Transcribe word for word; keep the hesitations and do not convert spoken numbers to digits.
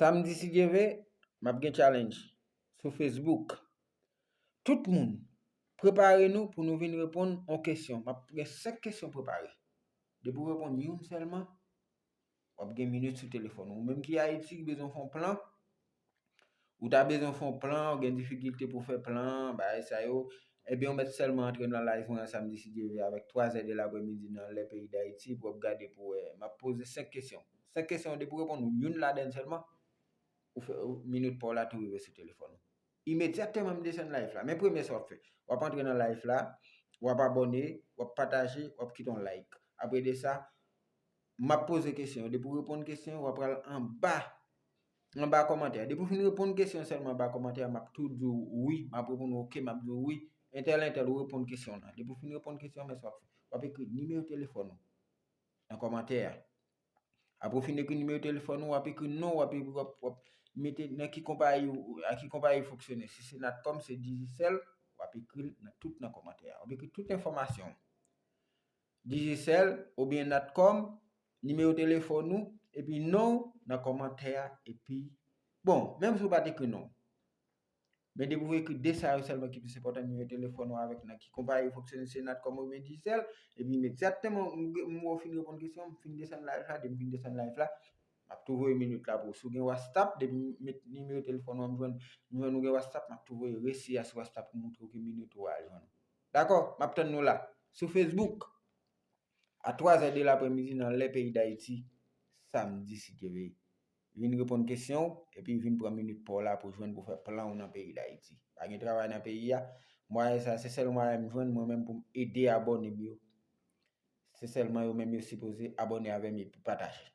Samdi, si Dye vle, m ap gen challenge sou Facebook. Tout moun, prepare nou pou nou vin reponn yon kesyon. M ap gen senk kesyon prepare. Depi w reponn youn sèlman, w ap gen minit sou telefòn ou. Ou menm ki Ayiti, ki bezwen fè yon plan, ou ta bezwen fè yon plan, ou gen difikilte pou fè plan, bagay sa yo, ebyen, ou mèt sèlman antre nan live mwen samdi, si Dye vle, avèk twa zè de lapremidi nan lè peyi Dayiti, pou w ap gade pou wè. M ap poze senk kesyon. Senk kesyon, depi w reponn youn ladan l sèlman, ou fè, ou, minit pa w la tou rive sou telefòn ou. Imedyatman m desann live la, men premye sa w ap fè, w ap antre nan live la, w ap abòne, w ap pataje, w ap kite yon like. Apre de sa, m ap poze kesyon yo. Depi w reponn kesyon yo, w ap pral anba, anba kòmantè a. Depi w fin reponn kesyon sèlman anba kòmantè a, m ap tou di w wi, m ap reponn w oke, m ap di w wi. Entèl, entèl, ou reponn kesyon w lan. Depi w fin reponn kesyon an, men sa w ap fè, w ap ekri nimewo telefòn ou nan kòmantè a. Apre w fin ekri nimewo telefòn ou, w ap ekri non, w ap, w ap, w ap mete nan ki konpayi ou, a ki konpayi ou fonksyone. Si se Natcom, se Digicel, w ap ekri l nan tout nan kòmantè a. W ap ekri tout enfòmasyon w. Digicel oubyen Natcom, nimewo telefòn ou, epi non w nan kòmantè a, epi, bon, menm si w pa t ekri non w. Men depi w ekri de sa yo sèlman ki plis enpòtan, nimewo telefòn ou avèk nan ki konpayi ou fonksyone, se Natcom oubyen Digicel, epi imedyatman m, m wè w fin reponn kesyon, m fin desann live la, depi m fin desann live la, m ap tou voye minit la pou ou. Si w gen WhatsApp, depi m met nimewo telefòn ou an, m jwenn, m jwenn ou gen WhatsApp, m ap tou voye resi a sou WhatsApp pou montre w ke minit ou a al jwenn ou. Dakò? M ap tann nou la. Sou Facebook, a twa zè de lapremidi nan lè peyi Dayiti, samdi, si Dye vle. Vin reponn kesyon w, epi vin pran minit pa w la pou jwenn, pou fè plan w nan peyi Dayiti. Pa gen travay nan peyi a. Mwayen sa, se sèl mwayen m jwenn mwen menm pou m ede abòne m yo. Se sèlman yo menm yo sipoze abòne avè m epi pataje.